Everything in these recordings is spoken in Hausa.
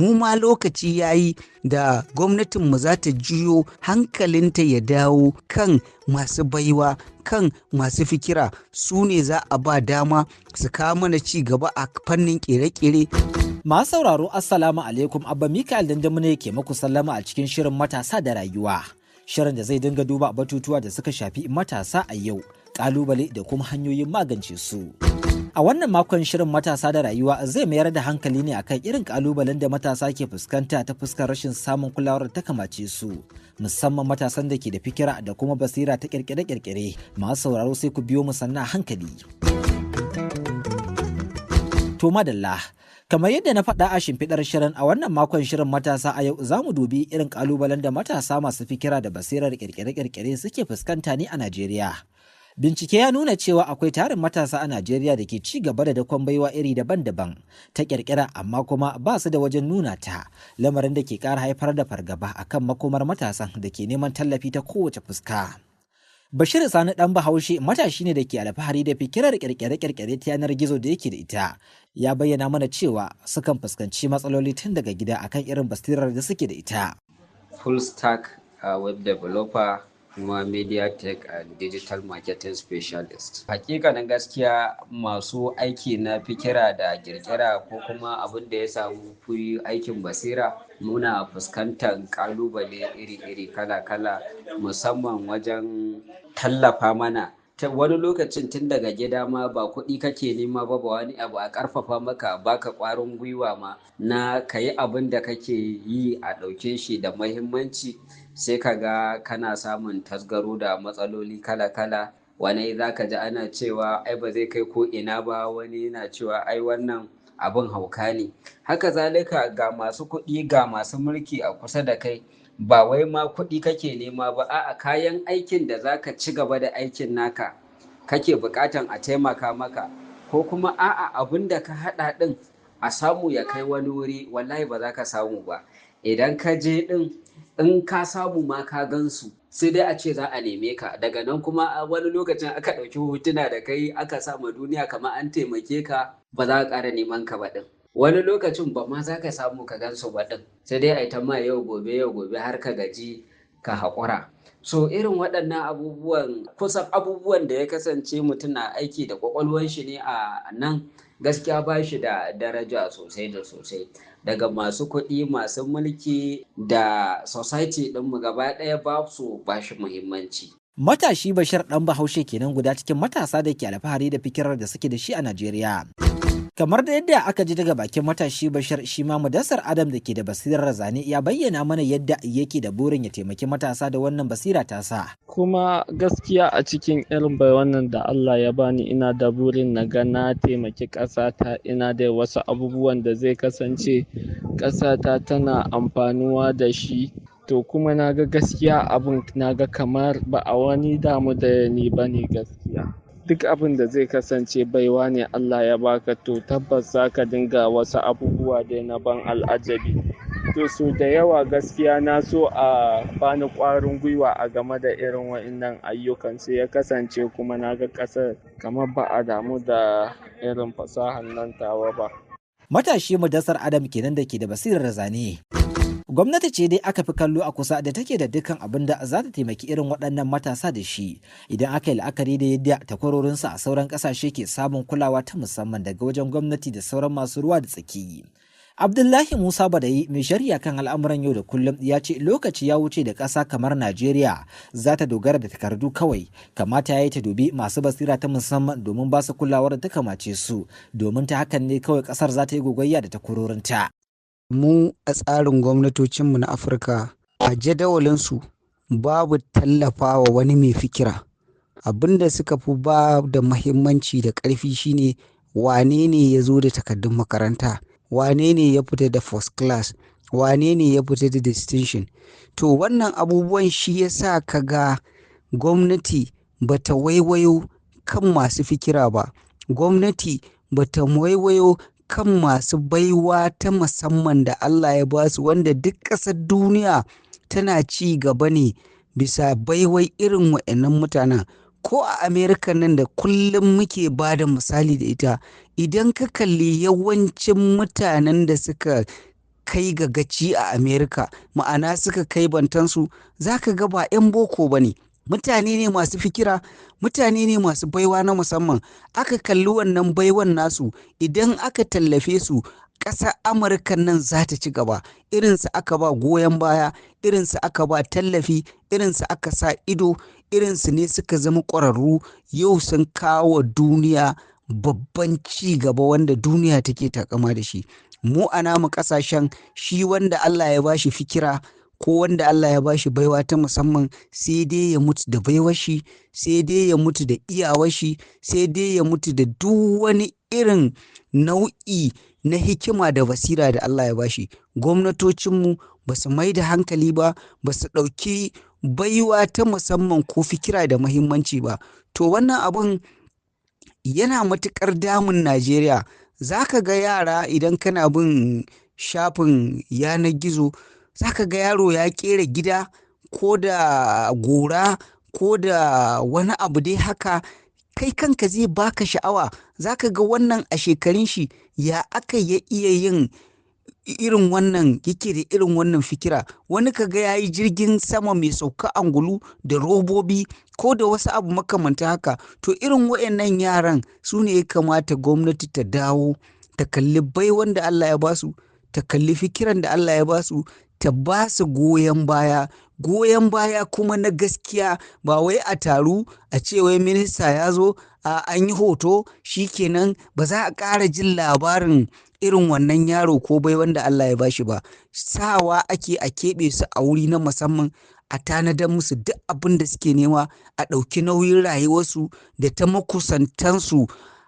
Mu ma lokaci ya yi da gwamnatinmu za ta juyo hankalinta ya dawo kan masu baiwa, kan masu fikira. Su ne za a ba dama su kawo mana ci gaba a fannin kere-kere. Masu sauraro, Assalamu alaikum. Abba Mikael Dandamu ne ke muku sallama a cikin shirin Matasa da Rayuwa. Shirin da zai dinga duba batutuwa da suka shafi matasa a yau, kalubale da kuma hanyoyin magance su. A wannan makon, shirin Matasa da Rayuwa zai mayar da hankali ne akan irin kalubalen da matasa ke fuskanta ta fuskar rashin samun kulawar da ta kamace su, musamman matasan da ke da fikira da kuma basira ta kirkire-kirkire. Masu sauraro, sai ku biyo mu sannan hankali. To madalla, kamar yadda na faɗa a shimfiɗar shirin, a wannan makon shirin Matasa a Yau za mu dubi irin ƙalubalen da matasa masu fikira da basirar ƙirƙire-ƙirƙire suke fuskanta ne a Najeriya. Bincike ya nuna cewa akwai tarin matasa a Najeriya da ke ci gaba da dakon baiwa iri daban-daban ta ƙirƙira, amma kuma ba su da wajen nuna ta, lamarin da ke ƙara haifar da fargaba akan makomar matasan da ke neman tallafi ta kowace fuska. Bashir Sani Ɗan Bahaushe matashi ne da ke alfahari da fikirar kirkire-kirkire ta yanar gizo da yake da ita. Ya bayyana mana cewa sukan fuskanci matsaloli tun daga gida akan irin basirar da suke da ita. Full stack web developer, kuma media tech and digital marketing specialist. Hakikanin gaskiya, masu aiki na fikira da kirkira ko kuma abin da ya samu fi aikin basira, muna fuskantar kalubale iri-iri, kala-kala, musamman wajen tallafa mana. Wani lokacin tun daga gida ma ba kuɗi kake nema ba, ba wani abu, a ƙarfafa maka, baka ƙwarin gwiwa ma na ka yi abin da kake yi a ɗauke shi da mahimmanci, sai ka ga kana samun tasgaro da matsaloli kala-kala. Wani za ka ji ana cewa ai ba zai kai ko ina ba, wani yana cewa ai wannan abin hauka ne. Haka zalika ga masu kuɗi, ga masu mulki a kusa da kai, ba wai ma kuɗi kake nema ba, a'a, kayan aikin da zaka ci gaba da aikin naka kake buƙatan a taimaka maka, ko kuma a'a, abin da ka haɗa ɗin a samu ya kai wani wuri, wallahi ba za ka samu ba. Idan ka je ɗin, in ka samu ma ka gansu, sai dai a ce za a neme ka. Daga nan kuma wani lokacin aka ɗauki hotuna da kai aka sa ma duniya kamar an taimake ka, ba za a ƙara neman ka ba ɗin. Wani lokacin ba ma za ka samu ka gansu ba ɗin, sai dai a yi ta ma yau gobe, yau gobe, har ka gaji ka haƙura. So irin waɗannan abubuwan, kusan abubuwan da ya kasance mutum na aiki da ƙwaƙwalwan shi ne a nan, gaskiya ba shi da daraja sosai da sosai daga masu kuɗi, masu mulki da society ɗinmu gaba ɗaya ba su ba shi muhimmanci. Matashi Bashir Ɗan Bahaushe kenan, guda cikin matasa da ke alfahari da fikirar da suke da shi a Najeriya. Kamar da yadda aka ji daga bakin matashi Bashir, shi ma Mudassar Adam da ke da basirar zane ya bayyana mana yadda yake da burin ya taimaki matasa da wannan basira tasa. Kuma gaskiya, a cikin irin baiwan da Allah ya bani, ina da burin na ga na taimaki ƙasata. Ina da wasu abubuwan da zai kasance ƙasata tana amfanuwa da shi. To kuma na ga gaskiya abun na ga kamar ba a wani damu da ni ba ne gaskiya. Duk abin da zai kasance baiwa ne Allah ya baka, to tabbas za ka dinga wasu abubuwa dai na ban al'ajabi. To so da yawa gaskiya na so a bani ƙwarin gwiwa a game da irin wa'innan ayyukan, sai ya kasance kuma na ga ƙasar kamar ba a damu da irin fasahan nan tawa ba. Matashi Mudassar Adam kenan da ke da basirar zane. Gwamnati ce dai aka fi kallo a kusa da take da dukkan abin da za ta taimaki irin waɗannan matasa da shi, idan aka yi la'akari da yadda takwarorinsu a sauran ƙasashe ke samun kulawa ta musamman daga wajen gwamnati da sauran masu ruwa da tsaki. Abdullahi Musa Badayi, mai sharhi kan al'amuran yau da kullum, ya ce lokaci ya wuce da ƙasa kamar Najeriya za ta dogara da takardu kawai. Kamata ya yi ta dubi masu basira ta musamman domin ba su kulawar da ta kamace su, domin ta hakan ne kawai ƙasar za ta yi gogayya da takwarorinta. Mu a tsarin gwamnatocinmu na Afirka, a jadawalinsu babu tallafawa wani mai fikira. Abin da suka fi ba da mahimmanci da ƙarfi shine wane ne ya zo da takardun makaranta, wane ne ya fita da first class, wane ne ya fita da distinction. To wannan abubuwan shi ya sa ka ga gwamnati bata waiwayo kan masu fikira ba, gwamnati bata waiwayo kan masu baiwa ta musamman da Allah ya ba su, wanda duk ƙasar duniya tana ci gaba ne bisa baiwai irin wa'annan mutanen. Ko a Amerika nan da kullum muke ba da misali da ita, idan ka kalli yawancin mutanen da suka kai ga gaci a Amerika, ma'ana suka kai bantansu, za ka ga ba 'yan boko ba ne. Mutane ne masu fikira, mutane ne masu baiwa na musamman. Aka kalli wannan baiwan nasu, idan aka tallafe su, ƙasar Amurka nan za ta ci gaba. Irinsu aka ba goyon baya, irinsu aka ba tallafi, irinsu aka sa ido, irinsu ne suka zama ƙwararru. Yau sun kawo duniya babban ci gaba wanda duniya take takama da shi. Mu a namu ƙasashen, shi wanda Allah ya bashi fikira ko wanda Allah ya bashi baiwa ta musamman, sai dai ya mutu da baiwar shi, sai dai ya mutu da iyawar shi, sai dai ya mutu da duk wani irin nau'i na hikima da basira da Allah ya bashi. Gwamnatocinmu ba su mai da hankali ba, ba su ɗauki baiwa ta musamman ko fikira da muhimmanci ba. To wannan abun yana matuƙar damun Najeriya. Za ka ga yara idan kana bin shafin yanar gizo, za ka ga yaro ya ƙera gida ko da gora ko da wani abu dai haka, kai kanka zai baka sha'awa. Za ka ga wannan a shekarun shi ya aka ya iya yin irin wannan, yake da irin wannan fikira. Wani ka ga ya yi jirgin sama mai sauka angulu da robobi ko da wasu abu makamanta haka. To irin waɗannan yaran su ne ya kamata gwamnati ta dawo ta kalli baiwan da Allah ya basu, ta kalli fikiran da Allah ya basu, ta ba su goyon baya. Goyon baya kuma na gaskiya, ba wai a taru a ce wai minista ya zo a an yi hoto shikenan ba za a ƙara jin labarin irin wannan yaro ko bai wanda Allah ya bashi ba. Sawa ake a keɓe su a wuri na musamman, a tanadar musu duk abin da suke nema, a ɗauki nauyin rayuwarsu da ta makusantansu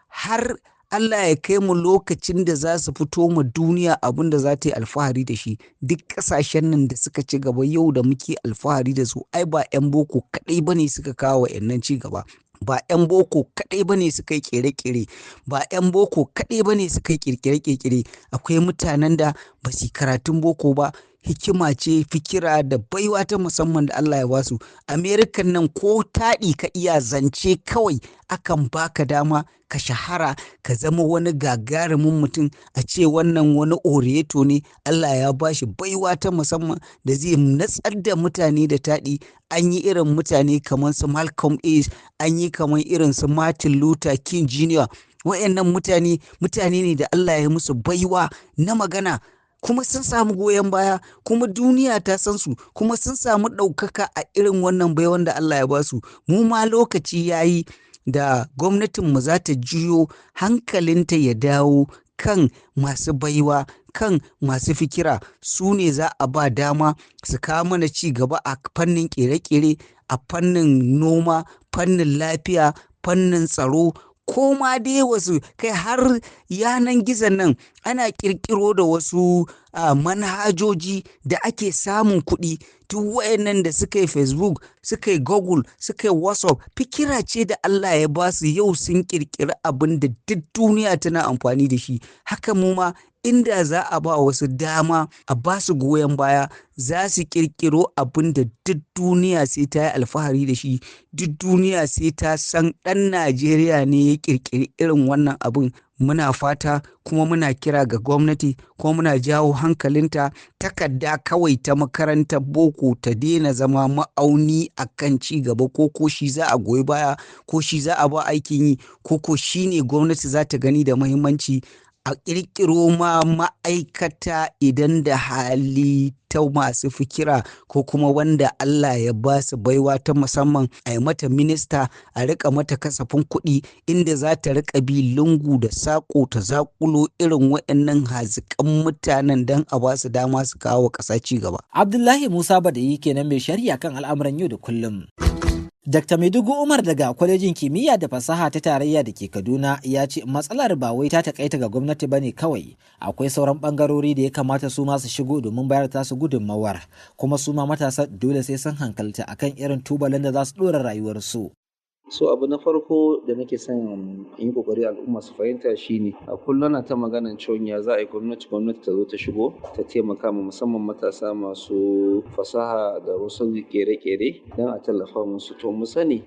har Allah ya kai mu lokacin da za su fito ma duniya abin da za ta yi alfahari da shi. Duk ƙasashen nan da suka ci gaba yau da muke alfahari da su, ai ba 'yan boko kaɗai ba ne suka kawo wa'annan ci gaba. Ba 'yan boko kaɗai ba ne suka yi ƙere-ƙere, ba 'yan boko kaɗai ba ne suka yi ƙirƙire-ƙirƙire. Akwai mutanen da ba su yi karatun boko ba, hikima ce, fikira da baiwa ta musamman da Allah ya basu. Amerikan nan ko taɗi ka iya zance kawai akan baka dama ka shahara, ka zama wani gagarumin mutum, a ce wannan wani oreto ne, Allah ya bashi baiwa ta musamman da zai natsar da mutane da taɗi. An yi irin mutane kamar su Malcolm X, an yi kamar irin su Martin Luther King Jr. Waɗannan mutane, mutane ne da Allah ya musu baiwa na magana, kuma sun samu goyon baya, kuma duniya ta san su, kuma sun samu ɗaukaka a irin wannan baiwan da Allah ya ba su. Mu ma lokaci ya yi da gwamnatinmu za ta juyo hankalinta ya dawo kan masu baiwa, kan masu fikira. Su ne za a ba dama su kawo mana ci gaba a fannin ƙere-ƙere, a fannin noma, fannin lafiya, fannin tsaro, ko ma dai wasu kai har yanan gizon nan ana ƙirƙiro da wasu manhajoji da ake samun kuɗi. Duk wayannan da suka yi Facebook, suka yi Google, suka yi WhatsApp, fikira ce da Allah ya ba su, yau sun ƙirƙiri abin da duk duniya tana amfani da shi. Haka mu ma inda za a ba wasu dama, a ba su goyon baya, za su ƙirƙiro abin da duk duniya sai ta yi alfahari da shi, duk duniya sai ta san ɗan Najeriya ne ya ƙirƙiri irin wannan abin. Muna fata kuma muna kira ga gwamnati, kuma muna jawo hankalinta, takarda kawai ta makarantar boko ta daina zama ma'auni akan ci gaba, ko shi za a goyi baya, ko shi za a ba aikin yi, ko shi ne gwamnati za ta gani da muhimmanci. A ƙirƙiro ma ma'aikata idan da hali ta masu fikira ko kuma wanda Allah ya ba su baiwa ta musamman, a yi mata minista, a riƙa mata kasafin kuɗi inda za ta riƙa bi lungu da saƙo ta zaƙulo irin waɗannan haziƙan mutanen don a ba su dama su kawo ƙasa ci gaba. Abdullahi Musa Badayi kenan, mai sharhi kan al'amuran yau da kullum. Dr. Maidugu Umar daga Kwalejin Kimiyya da Fasaha ta Tarayya da ke Kaduna ya ce matsalar ba wai ta takaita ga gwamnati ba ne kawai, akwai sauran bangarori da ya kamata su ma su shigo domin bayar tasu gudunmawar, kuma su ma matasa dole sai sun hankalta akan irin tubalin da za su ɗora rayuwarsu. So abu na farko da nake son in yi kokari al'umma su fahimta shine, a kullum ana ta maganan cewa ya za a yi gwamnati ta zo ta shigo ta taimaka ma musamman matasa masu fasaha da wasu kere-kere don a tallafa musu. To mu sani,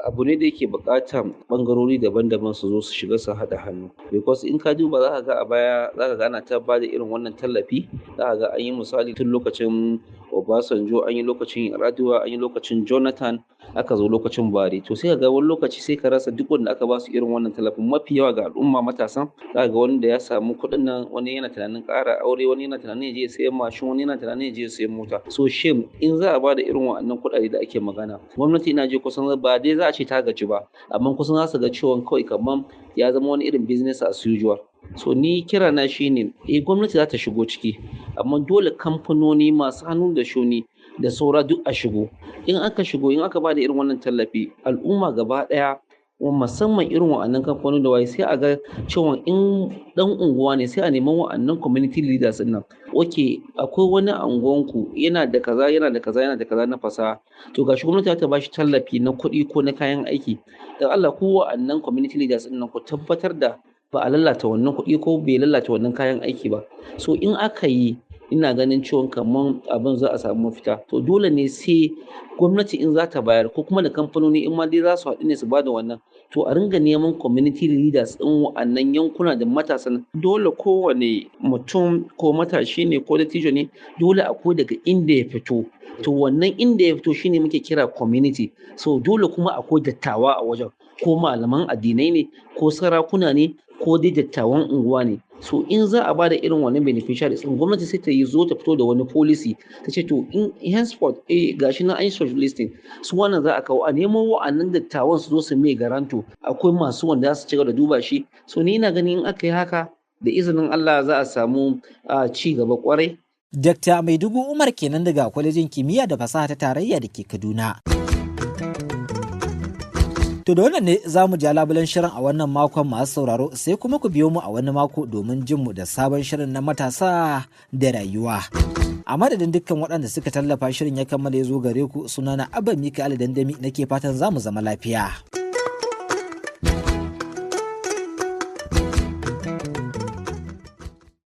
abu ne da yake buƙatan ɓangarori daban-daban su zo su shiga su haɗa hannu. Because in ka duba za ka ga a baya za ka ga ana ta bada irin wannan tallafi, za ka ga an yi misali tun lokacin Obasanjo, an yi lokacin Yar'adua, an yi lokacin Jonathan, aka zo lokacin Buhari. To sai ka ga wani lokaci sai ka rasa duk wanda aka ba su irin wannan tallafin, mafi yawa ga al'umma matasan za ka ga wanda ya samu kuɗin nan, wani yana tunanin ƙara aure, wani yana tunanin ya je ya sayi mashin, wani yana tunanin ya je ya sayi mota. So shame in za a bada irin wa'annan kuɗaɗe da ake magana, gwamnati ina ji kusan ba dai za a ce ta gaji ba, amma kusan za su ga cewa kawai kamar ya zama wani irin business as usual. So ni kira na shine, gwamnati za ta shigo ciki, amma dole kamfanoni masu hannu da shuni da saura duk a shigo. In aka shigo, in aka bada irin wannan tallafi, al'umma gaba ɗaya, musamman irin wa'annan kamfanoni da waye, sai a ga cewa in ɗan unguwa ne sai a nemi wa'annan community leaders ɗin nan. Okay, akwai wani a unguwanku yana da kaza, yana da kaza, yana da kaza na fasaha. To gashi gwamnati za ta bashi tallafi na kuɗi ko na kayan aiki. Dan Allah ku wa'annan community leaders ɗin nan, ku tabbatar da ba a lalata wannan kuɗi ko bai lalata wannan kayan aiki ba. So in aka yi, ina ganin cewa kaman abin za a samu mafita. To dole ne sai gwamnati in za ta bayar, ko kuma da kamfanoni in ma dai za su haɗu ne su bada wannan, to a ringa neman community leaders ɗin wa'annan yankuna da matasan. Dole kowane mutum, ko matashi ne ko dattijo ne, dole akwai daga inda ya fito. To wannan inda ya fito shine muke kira community. So dole kuma akwai dattawa a wajen, ko malaman addinai ne, ko sarakuna ne, ko dai dattawan unguwa ne. So in za a bada irin wannan beneficiaries ɗin, gwamnati sai ta yi zo ta fito da wani policy ta ce, to in henceforth, gashi nan an yi shortlisting su, wannan za a kawo, a nemo wa'annan dattawan su zo su mai guarantor, akwai masu wanda za su ci gaba da duba shi. So ni ina ganin in aka yi haka, da izinin Allah za a samu ci gaba kwarai. Dr. Maidugu Umar kenan daga Kwalejin Kimiyya da Fasaha ta Tarayya da ke Kaduna. To da wannan ne za mu ja labulen shirin a wannan makon, masu sauraro, sai kuma ku biyo mu a wani mako domin jin mu da sabon shirin na matasa da rayuwa. A madadin dukkan waɗanda suka tallafa shirin ya kammala ya zo gare ku, sunana Abba Mikael Dandami nake fatan za mu zama lafiya.